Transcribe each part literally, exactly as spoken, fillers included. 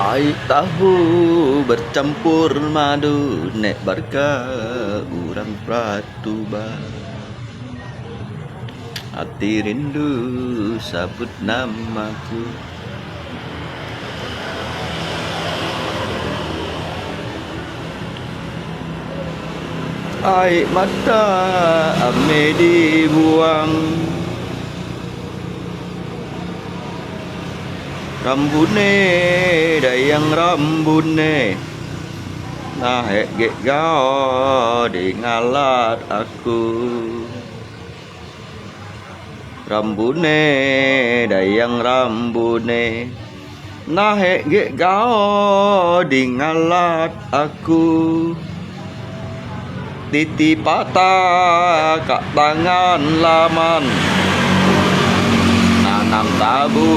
Air tahu bercampur madu, nek barka urang Pratuba. Hati rindu sabut namaku. Air mata ame dibuang. Rambune dayang rambune, nahek gek gao di ngalat aku. Rambune dayang rambune, nahek gek gao di ngalat aku. Titi patah ka tangan laman, nanam tabu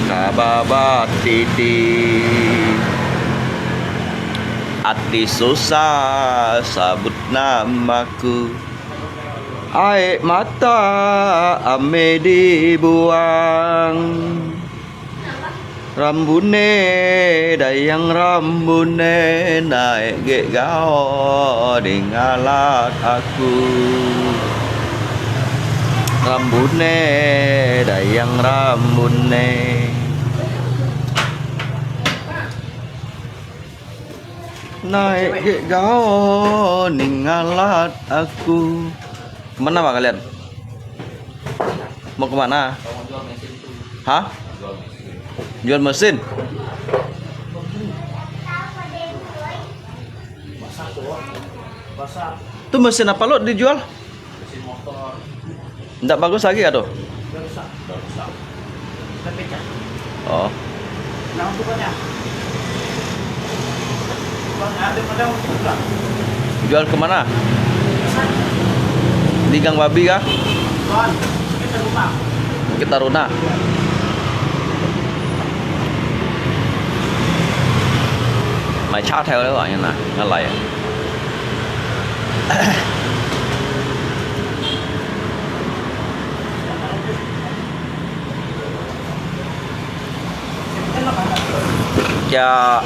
ka babat titi. Ati susah sabut namaku. Air mata ame dibuang. Rambune dayang rambune, nahek gek gao di ngalat aku. Rambune dayang rambune, nahek gek gao di ngalat aku. Kemana, Pak, kalian? Mau kemana? Hah? Jual mesin? Tu mesin apa lo dijual? Ndak bagus lagi kah tu? Oh. Jual kemana? Di Gang Babi kah? Bukit Taruna. Mai cha theo leo ah, yan ah, ngalai ah. Kia.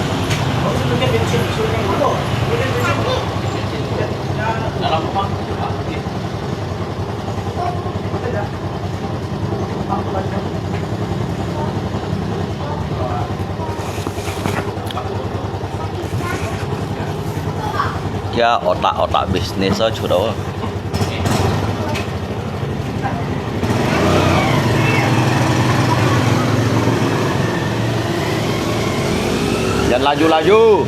Kia otak-otak bisnis ah, cuy. Jangan laju-laju.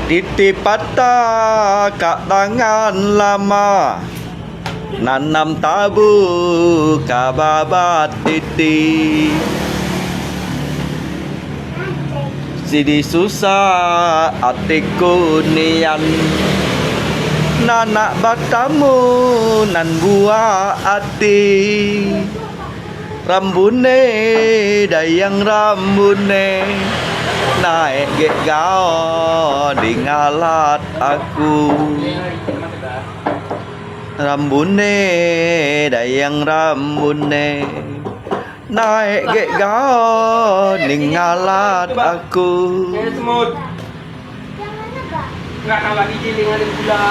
Titi patah ka tangan laman, nanam tabu ka babat titi. Sidi susah atiku nian, nanak batamu nan buah ati. Rambune dayang rambune, naik gek gao di ngalat aku. Rambune dayang rambune, naik gek gao di ngalat aku. Nggak tahu lagi dia dengan ada gula.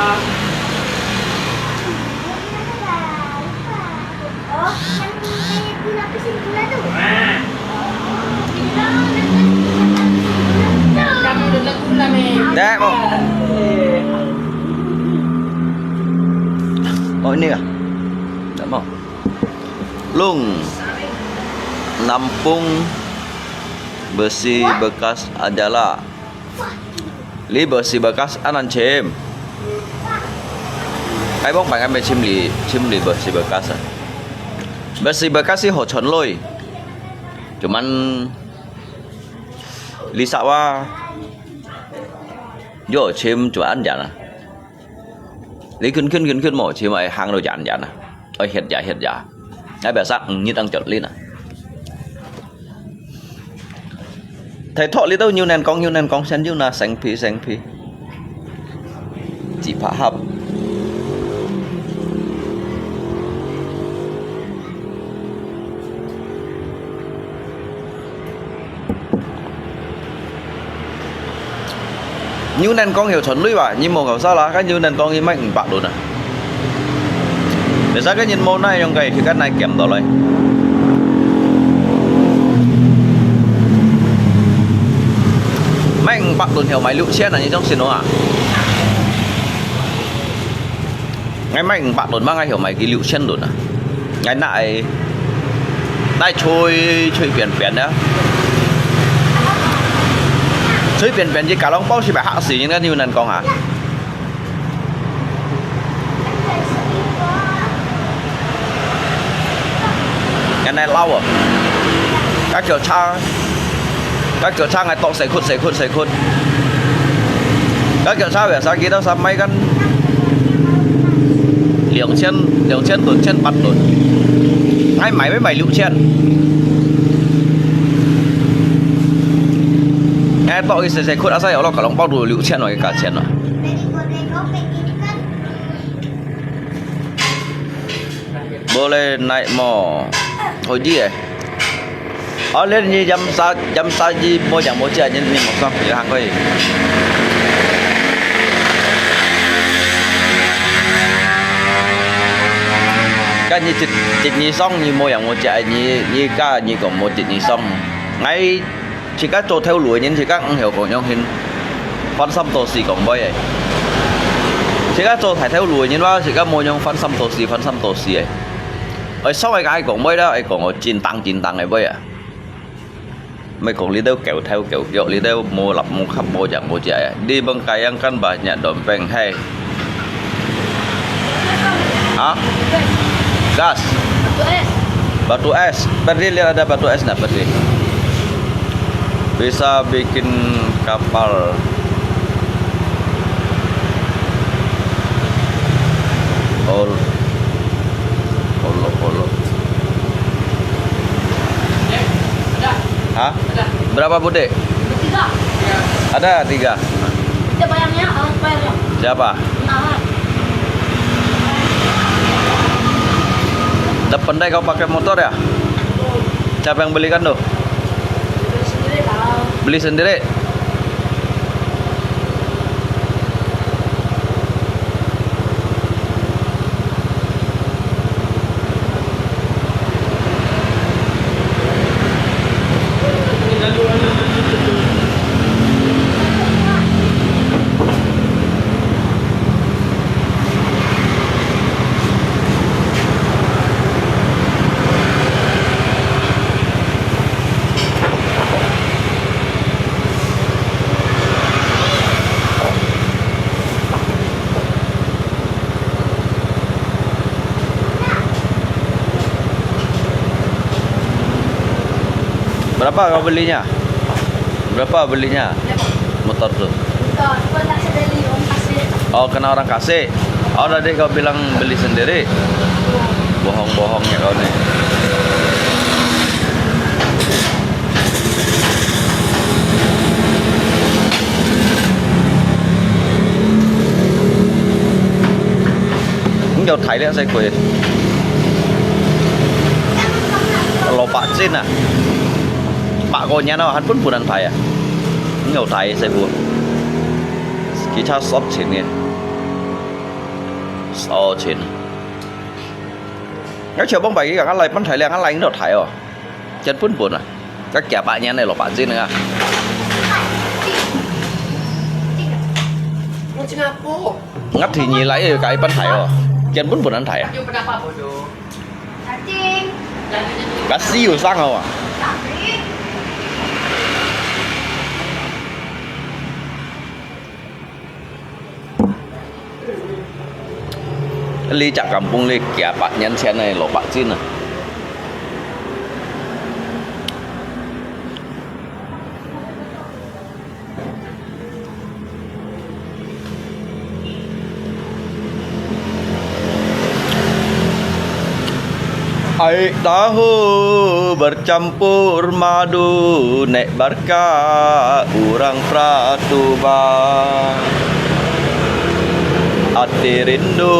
Oh, yang kayak gula, pesen gula tu. Ah. Kamu udah gula, men. Dah, mau. Oh, ini kah? Tak mau. Lung. Nampung besi bekas aja lah. Li besi bekas anan chim. Ai bok pai ngan chim li, chim li besi bekas ah. Besi bekas si ho chon loi. Cuman li sawa. Yo chim cuman jan ah. Li khun khun khun khun mo chim ai hang lo jan jan ah. Oi hiet ya hiet ya. Ai biasa ngit ang chot li na. Thai thok li tau nyu nen kong nyu nen kong sen nyu na seng phi seng phi. 自拍盒。牛奶講有存類吧？你無搞錯啦，該牛奶講佢賣五百銀啊。其實該人無哪樣个，佢該哪減到來？賣五百銀，後賣六千啊，你相信我啊？ 𠊎買五百輪嘛，𠊎曉買佢六千輪啊！𠊎拿來，拿來吹，吹扁扁啊！吹扁扁，佢加兩包四百，嚇死人个，你有難講啊！𠊎拿來撈啊！該叫差。 該叫差，𠊎剁細塊細塊細塊。該叫差，biasa kita sampai kan兩千，兩千輪，千八輪。𠊎買要買六千。𠊎剁佢細細塊，asal有落可能包到六千个價錢啊！ Boleh naik mo. Hoji eh. Oh, lihat ni jam sa-, jam satu mo jam mo cia ni ni mo sang ni hang koi. Kan ni cit, cit ni song ni mo yang mo cia ni, ni ka ni kong mo cit ni song. Ngai 自家做頭路个人，自家毋曉講樣形，翻三倒四講話个。自家做大頭路个人話，自家無樣翻三倒四，翻三倒四个。愛爽个愛講話啦，愛講哦，真當真當个話啊。毋係講你兜狗頭狗腳，你兜無立無合無樣無隻个。你問該樣kan banyak dompeng，嘿。 Hah? Gas. Batu es. Batu es. Pergi lihat ada batu es nggak, pergi. Bisa bikin kapal. Ol-, olok, olok. Hah? Berapa putik? Tiga. Ada tiga. Kita bayarnya, ah, bayarnya. Siapa? Nah. Tak pandai kau pakai motor ya? Siapa yang belikan tu? Beli sendiri lah. Beli sendiri? Berapa kau belinya? Berapa belinya? Motor tu. Bukan, bukan tak saya beli, orang kasih. Oh, kena orang kasih. Oh, tadi kau bilang beli sendiri. Bohong-bohongnya kau ni. Ini kau Thai lihat saya kuih. Lobak cin ah. Pak kau nyan oh, han pun bulan Thai ah. Ini kau Thai saya kuih. Kita sop cin ni. Sop cin. Ngak cia bông bai ngak lai pan Thai liang, ngak lai ngak Thai oh. Jan pun pun ah. Ngak kia pak nyan eh lo pak cin ngak. 我新加坡。 Ngak thi nyi lai eh kai pan Thai oh. Jan pun pun an Thai ah. Kasi yu sang oh. Li chak kampung li kia pak nyan chen eh lo pak cin ah. Air tahu bercampur madu, nek barka urang Pratuba. Hati rindu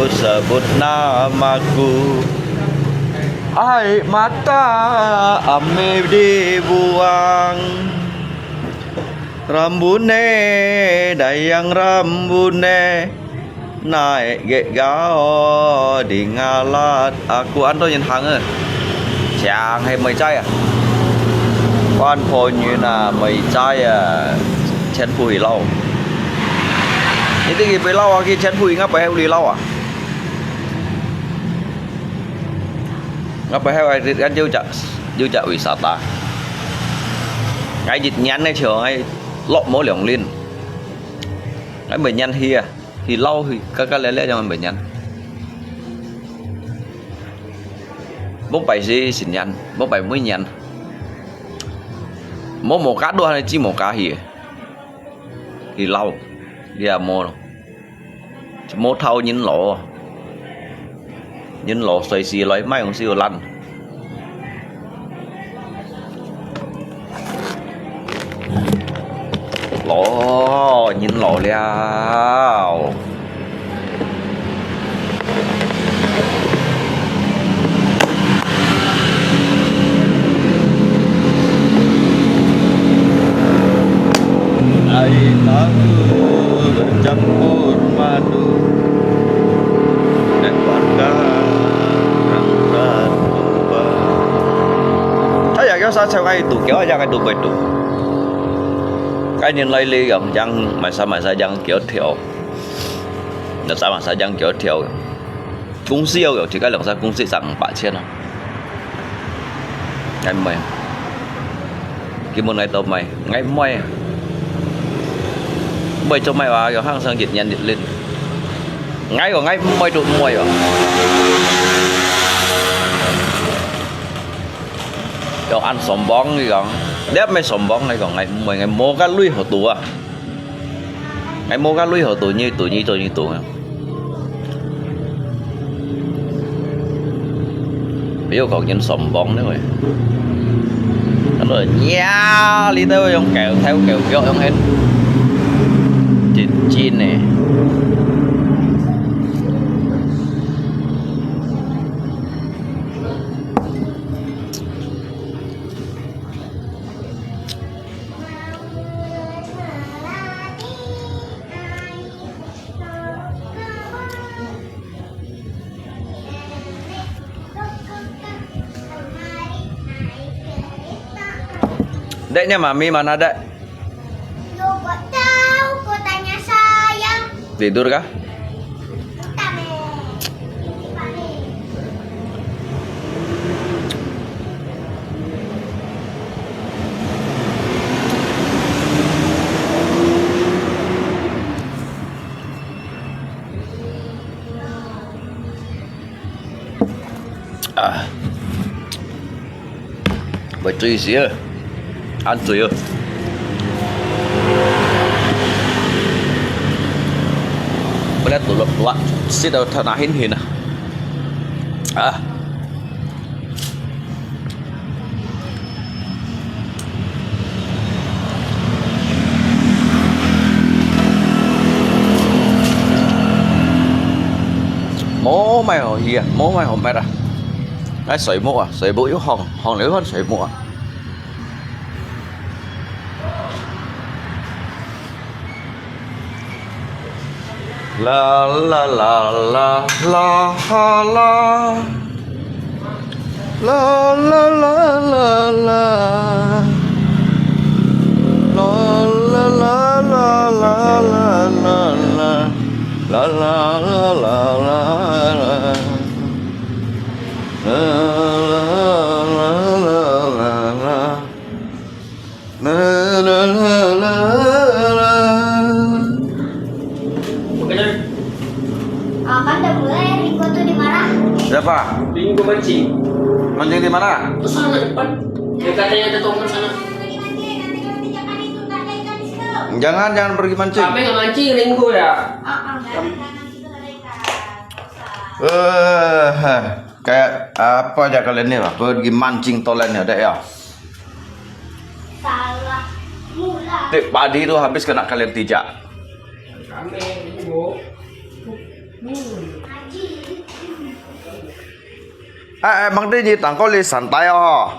sebut namaku. Air mata ambil dibuang. Rambune, dayang rambune, naik gek gao di ngalat. Aku anto nyen hang eh. Chang he mei chai ah. Quan pho nyen ah mei chai ah. Chen phu hi lau. Ini ki pei lau ah ki chen phu hi ngap pai he uli lau ah. Ngap pai he ai rit kan jiu jak jiu jak wisata. Ngai jit nyan ne chiu ngai lok mo liong lin. Ngai mei nyan hi ah. Hi lau hi ka ka le le jong mei nyan. Mok pai si sin nyan, mok pai mui nyan. Mo mo ka dua ne chi mo ka hi. Hi lau. Lia mo lo. Mo thau nyin lo. Nyin lo soi si loi mai ong siu lan. Lo, nyin lo liao. Air mata bercampur madu. Dek warga orang berubah. Saya kau sa chau ngai tu, kau aja ngai tu pai tu. Cái nhìn lại lý dòng dân mà sao mà sao dân kiểu thiểu. Là sao mà sao dân kiểu thiểu. Công ty yêu cầu chỉ có lượng sao công ty rằng bạc千à. Ngai mui. Ki mun ngai tau mui. Ngai mui. Mui cho mui wa, yong hang sang jit nyan jit lin. Ngai ko ngai mui tu mui wa. Yong an sombong ki kong. Liap mui sombong ngai kong ngai mui ngai mo ka lui ho tu a. Ngai mo ka lui ho tu nyi tu nyi tu nyi tu. Ví dụ kong nyin sombong ne wei. Kan lo nya li tau yong kèo theo kèo kèo yong hen. Jin jin ne. Deknya mami mana dek? Yo, kok tahu, kok tanya saya. Tidur kah? Utang eh. Ini paling. Ah. Bai chui sia. An chui ơ. Bai leh tu lok lak. Sit au thana hin hin ah. Ah. Mô mai hổ hìa, mô mai hổ mệt à. Ai sởi mũ à, sởi mũ yuk hòng, hòng liu hòn sởi mũ à. La la la la la la. La la la la la. La la la la la la la. La la la la la la. La la la la la la. La la la la la. Ah, kan udah mulai, Ringo tuh dimarah. Siapa? Ringo mancing. Mancing di mana? Ke sana depan. Yang katanya ada tongkang sana. Jangan, jangan pergi mancing. Kami nggak mancing, Ringo ya. Ah, ah, nggak ada ikan di situ, nggak ada ikan. Eh, heh. Kayak apa aja kalian nih, Pak? Pergi mancing tolen ya, Dek, ya? Salah mula. Tik padi itu habis kena kalian tijak. Kami, Ringo. 哎，哎，吂知你當過你散帶哦。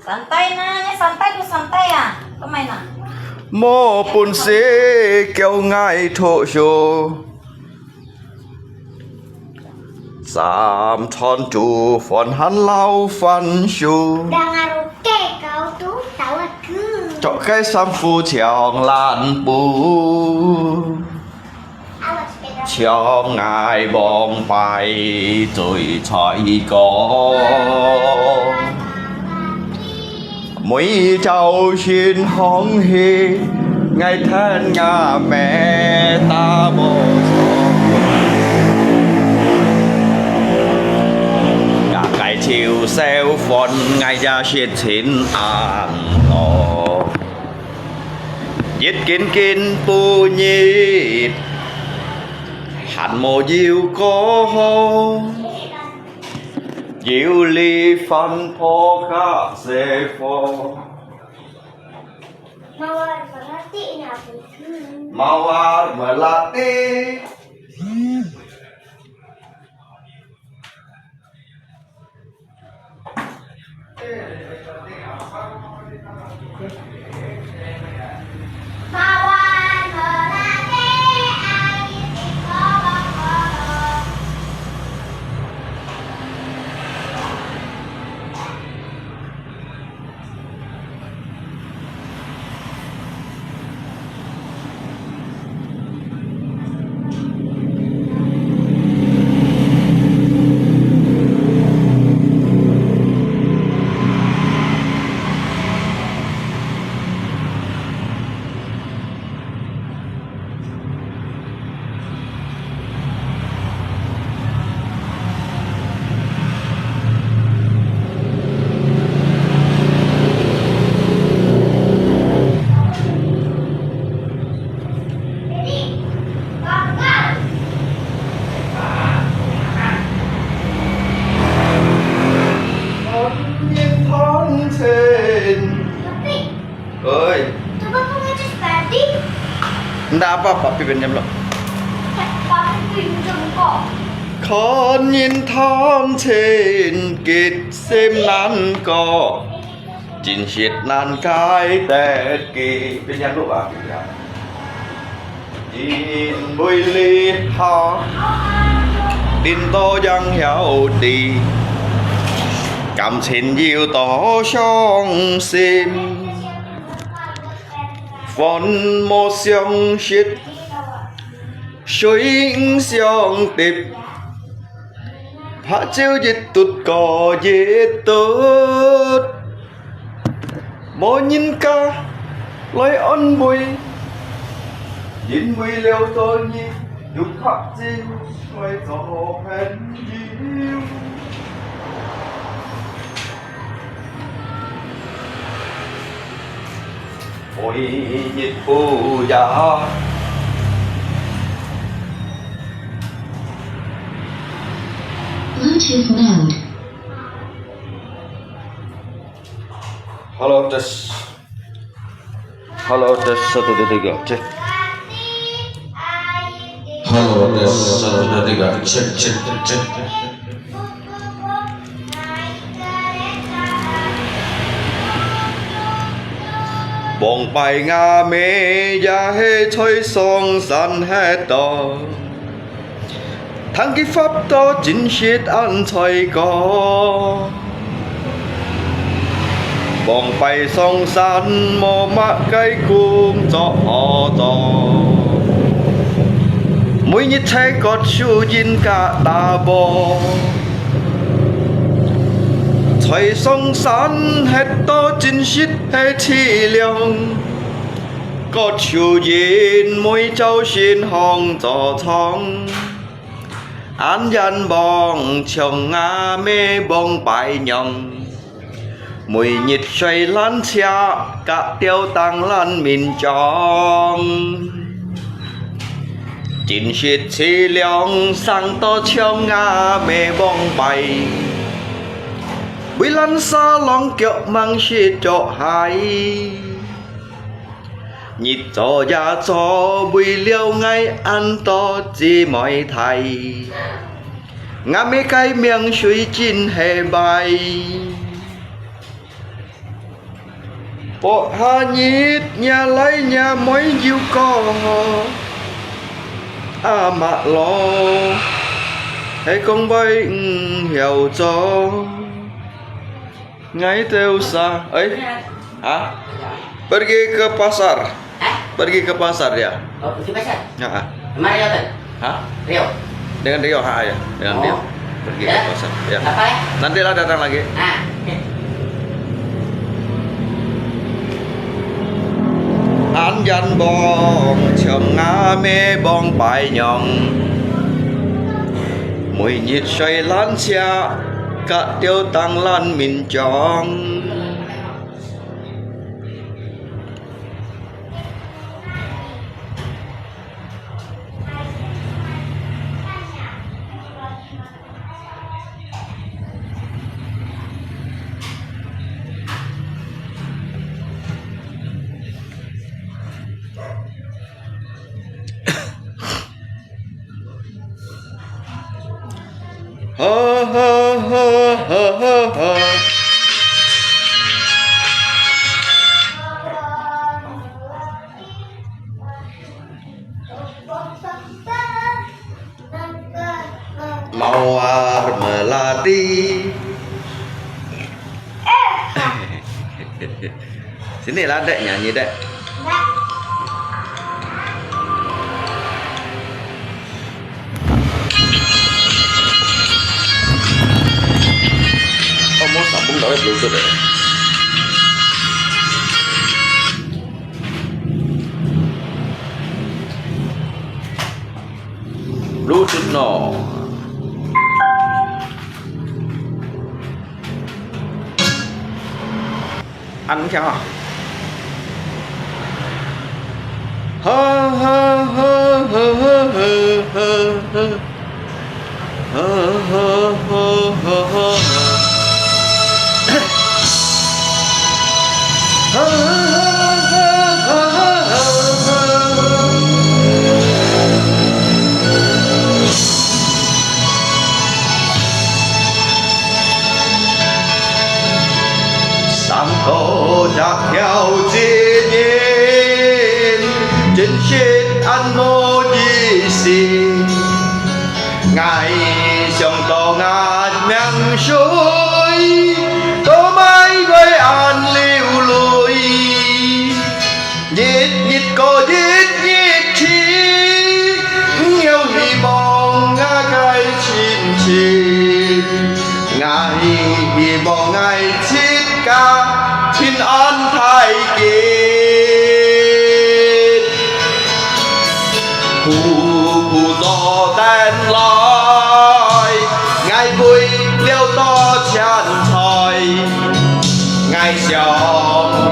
散帶呢？你散帶就散帶啊，做麼呢？無本事叫𠊎讀書，三餐煮飯還摎番薯。Đang aruk ke kau tu tawa ke. 著个衫褲像爛布。 像𠊎王牌醉菜歌，每朝晨䟘起，𠊎聽吾姆打無錯。吾个酒燒飯，𠊎也食盡恁多。 一斤斤分你，還無有過好。有哩番婆較細貨。Mawar melati na. Mawar melati. Oi. Ndak apa, Papi pinjam dulu. Papi pinjam kok. 看人談情，結心難過，真實難解得結。Pinjam dulu, Papi, ya. 因為你好，恁多人曉得，感情有多傷心。飯無相食，水毋相滴，白酒一滴過一滴。 無人家來安慰，因為了到你有白酒來做朋友。每日不夜。 Bluetooth mode. Hello, tes. Hello, tes, satu, dua, tiga, cek. Hello, tes, satu, dua, tiga, cek, cek, cek. Bông pai ngà mê ya he choi sông sân he to. Thang ki fap to chính sit ăn choi ko. Bông pai sông sân mô mạ cái cung cho ho to. Mũi nhị chai kot su yin ka ta bo. Choi sông sân het to chính sit he chi liang. Kot su yin mũi châu sin hong cho chong. An yan bông chông ngà mê bông pai nhông. Mũi nhị soi lan chia, kak tiao tăng lan min chong. Chính sit chi liang sang to chông ngà mê bông pai. Bui lan sa lòng kiok mang sit cho hai. 日做夜做，為了𠊎恁多姊妹弟，𠊎姆个命水真係壞。薄下日，若倈若妹又過河，阿嬤咯，係講會毋曉做。 𠊎兜儕，哎，啊？Pergi ke pasar. Hah? Pergi ke pasar dia. Oh, pergi pasar? Ya, ah. Sama Rio tuh? Hah? Rio. Dengan Rio, ha, ya. Dengan Rio. Oh. Pergi ke pasar. Ya. Apa ya? Nantilah datang lagi. Ah, oke. An yan bông chhiăm ngà mê bông pai nhông. Mùi nhịt soi lan chia, kak tiêu tăng lan min chong. Mawar melati. Sini lah, Dek, nyanyi, Dek. Oh, mau sambung dah, Bluetooth, eh? Bluetooth no. Ăn theo hả? Ha, ha, ha. Ha, ha, ha, ha, ha. 生到隻孝子人，真實恁無意思。𠊎想到𠊎命水，都毋會恁流淚。 日日過日日去，毋要希望𠊎个親情，𠊎希望𠊎自家平安大吉。苦苦做等來，𠊎為了多錢財。 𠊎想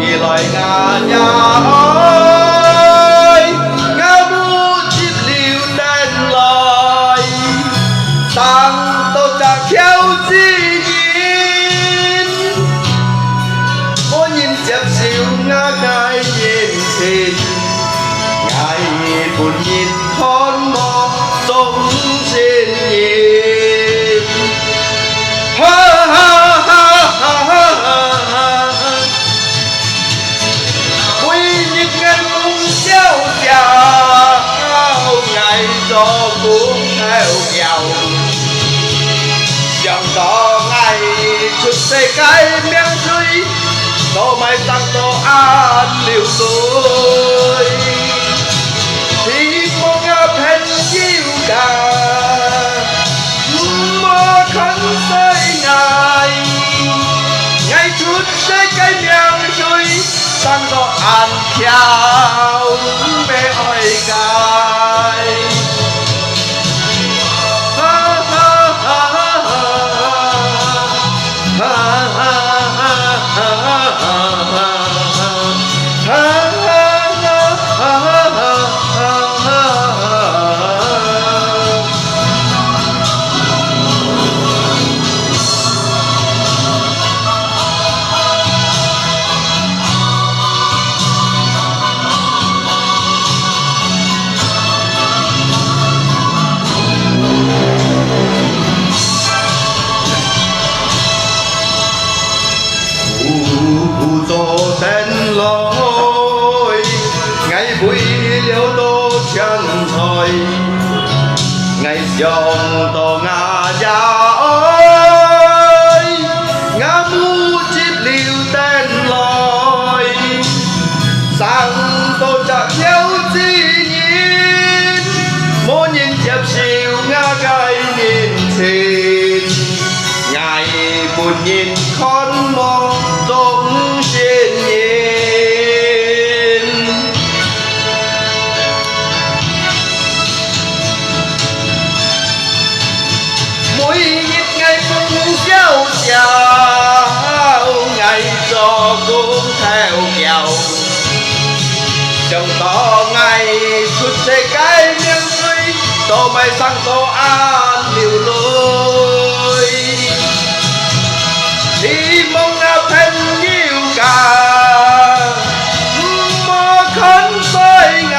起來𠊎也哀，𠊎目汁流等來，生到隻孝子人，無人接受𠊎个恩情，𠊎分人 看無忠心人。哈哈哈哈哈哈！每日𠊎夢想笑，𠊎做工偷笑。 想到𠊎出世个命水，都毋會生到恁流淚。希望𠊎朋友家，毋好看衰𠊎。𠊎出世个命水， 生到恁巧，毋係愛該。為了到錢財，𠊎想到𠊎也愛，𠊎目汁流等來，生到隻孝子人，無人接受𠊎个人情。 𠊎分人看無忠心人。每日𠊎分人笑笑，𠊎做工偷噭。 想到𠊎出世个命水，都毋會生到恁流淚。希望𠊎朋友家，毋好看衰𠊎。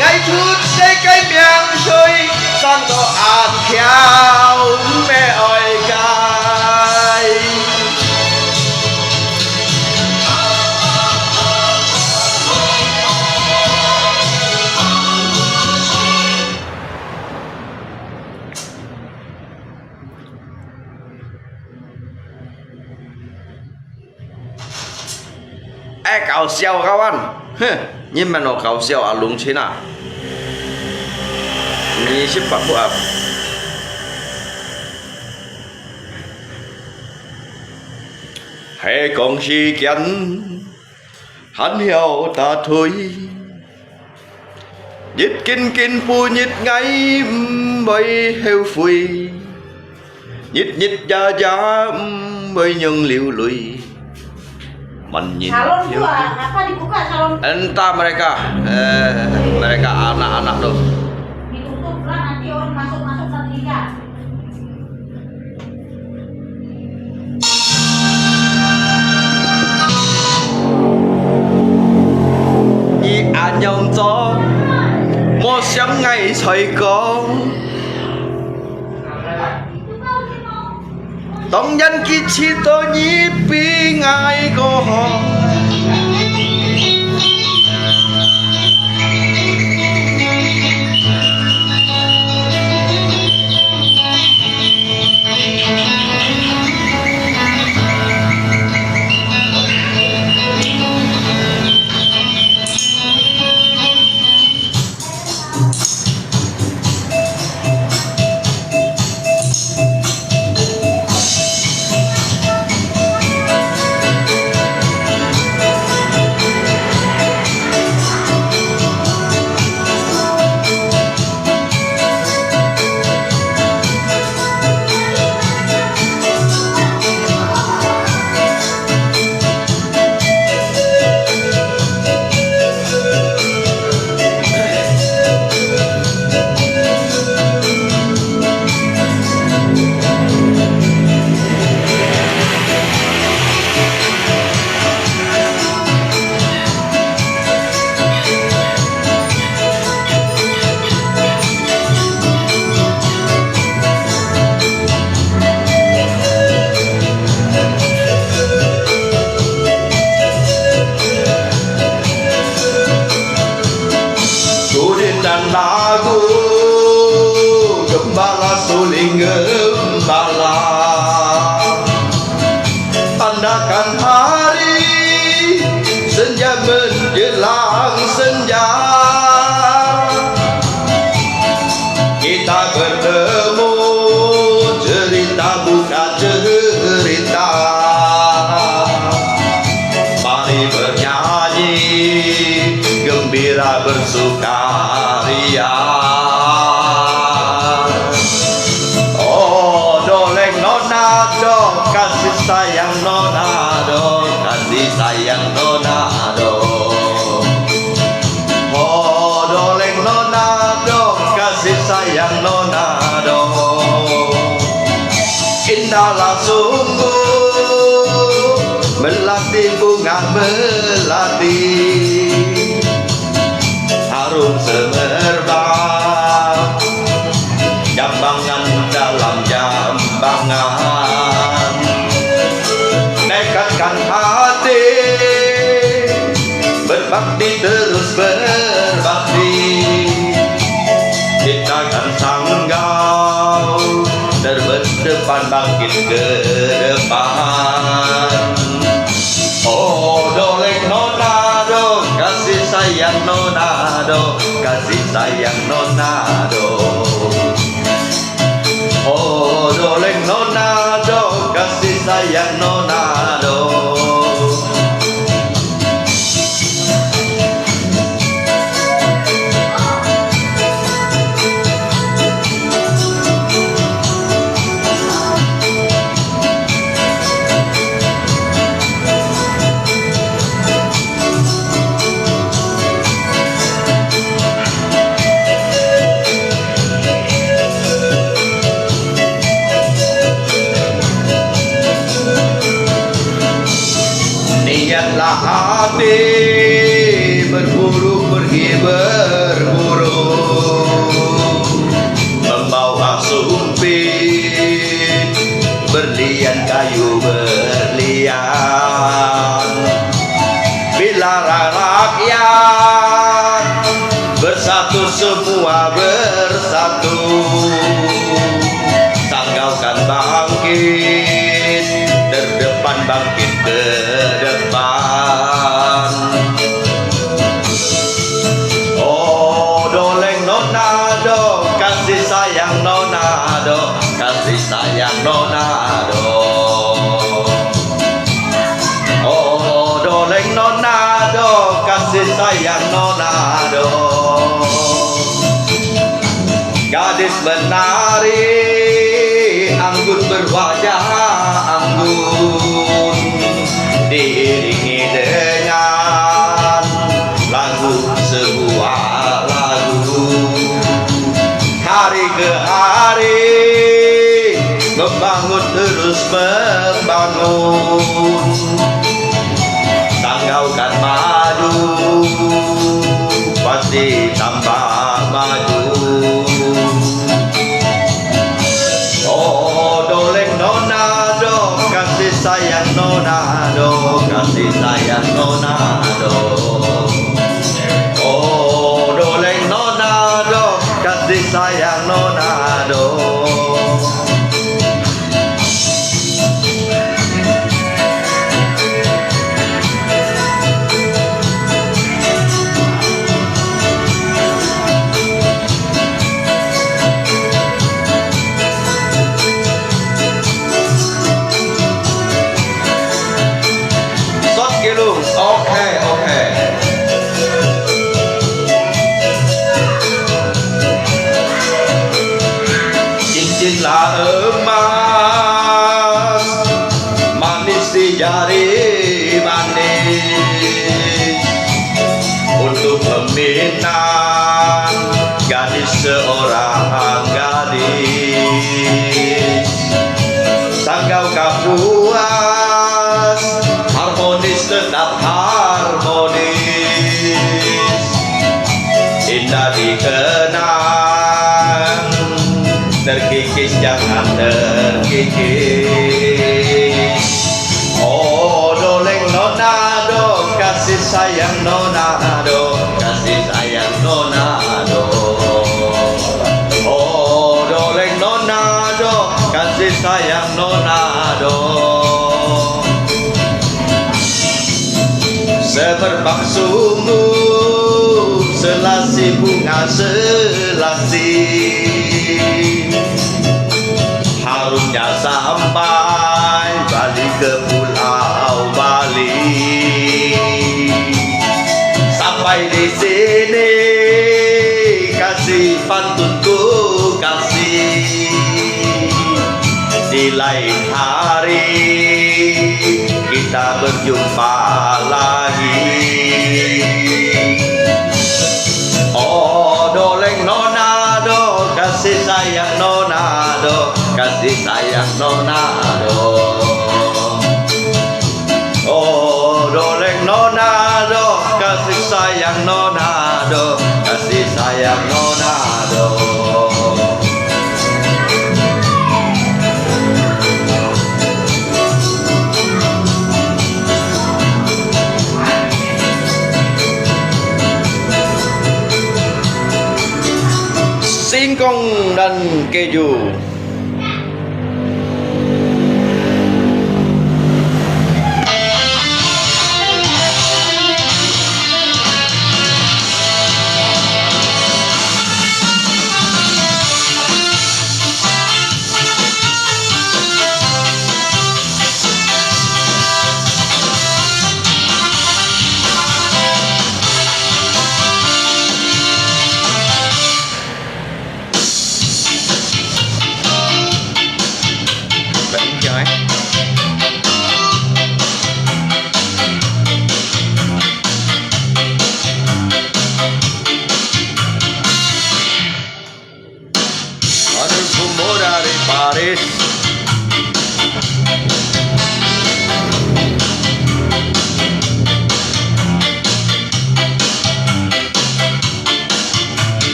𠊎出世个命水，生到恁巧，毋係愛改。 愛搞笑个啊，哼，你們愛搞笑啊，龍青啊，你識發布啊？係講時間，還曉打退。 日緊緊步日，𠊎毋會後悔；日日夜夜，毋會讓流淚。萬人 Salon juga, apa dibuka salon? Entah mereka, eh, mereka anak-anak tu. Ditutup lah, nanti orang masuk-masuk satu tiga. 你恁樣做，無想𠊎才講。當然佢知道你比𠊎過好。 Sulit dan lagu gembala suling gembala. Tanda kan hari senja menjelang senja. Kita bertemu cerita buka cerita. Mari bernyanyi gembira bersukaria. Oh, doleng nona do, kasih sayang nona do, kasih sayang nona do. Oh, doleng nona do, kasih sayang nona do. Indahlah sungguh melati bunga melati, harum semerbak. Terus berbakti, kita kan Sanggau terdepan bangkit ke depan. Oh, doleng nona do, kasih sayang nona do, kasih sayang nona do. Oh, doleng nona do, kasih sayang nona do. 'Niatlah hati berburu pergi berburu, membawa sumpit, berlian kayu berlian. Bilalah rakyat bersatu, semua bersatu, Sanggau kan bangkit, terdepan bangkit ke depan. Oh, doleng nona do, kasih sayang nona do, kasih sayang nona do. Oh, doleng nona do, kasih sayang nona do. Gadis menari, anggun berwajah anggun, diiringi dengan lagu, sebuah lagu. Hari ke hari, membangun terus membangun. Sanggau kan maju, pasti tambah maju. Oh, doleng nona do, kasih sayang nona do, kasih sayang nona do. Oh, doleng nona do, kasih sayang nona do. Sos kilo, OK，OK。Cincinlah emas, manis di jari manis, untuk meminang gadis seorang gadis. Sanggau Kapuas, harmonis tetap harmonis. Indah dikenang, terkikis jangan terkikis. Oh, doleng nona do, kasih sayang nona do, kasih sayang nona do. Oh, doleng nona do, kasih sayang nona do. Semerbak sungguh, selasi bunga selasi. Harumnya sampai balik ke Pulau Bali. Sampai di sini, kasih pantunku kasih. Di lain hari, kita berjumpa lagi. Oh, doleng nona do, kasih sayang nona do, kasih sayang nona do. Oh, doleng nona do, kasih sayang nona do, kasih sayang nona do. 光咱繼續。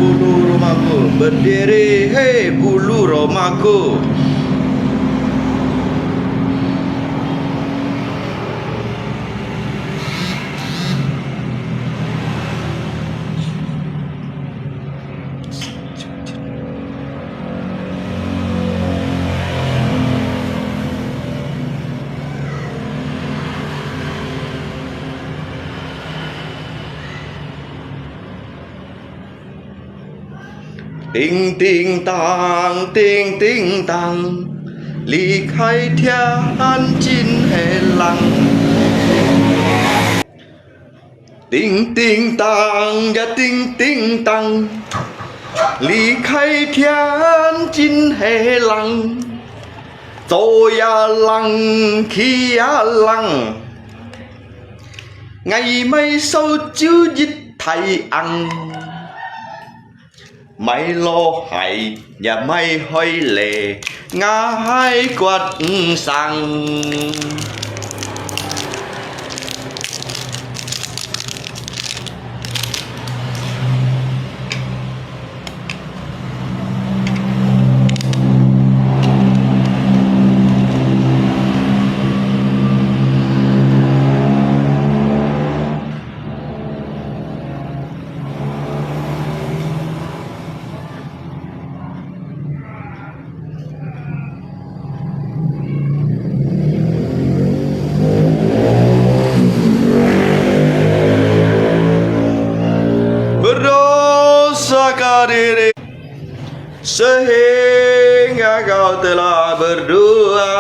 Bulu Romaku, berdiri, hei, bulu Romaku.叮叮当，叮叮当，离开天真系冷。叮叮当呀叮叮当，离开天真系冷，做呀冷，去呀冷。 𠊎買燒酒一大罌，買羅鞋也買海螺，𠊎還刮毋生。 Berdosa ka diri, sehingga kau telah berdoa.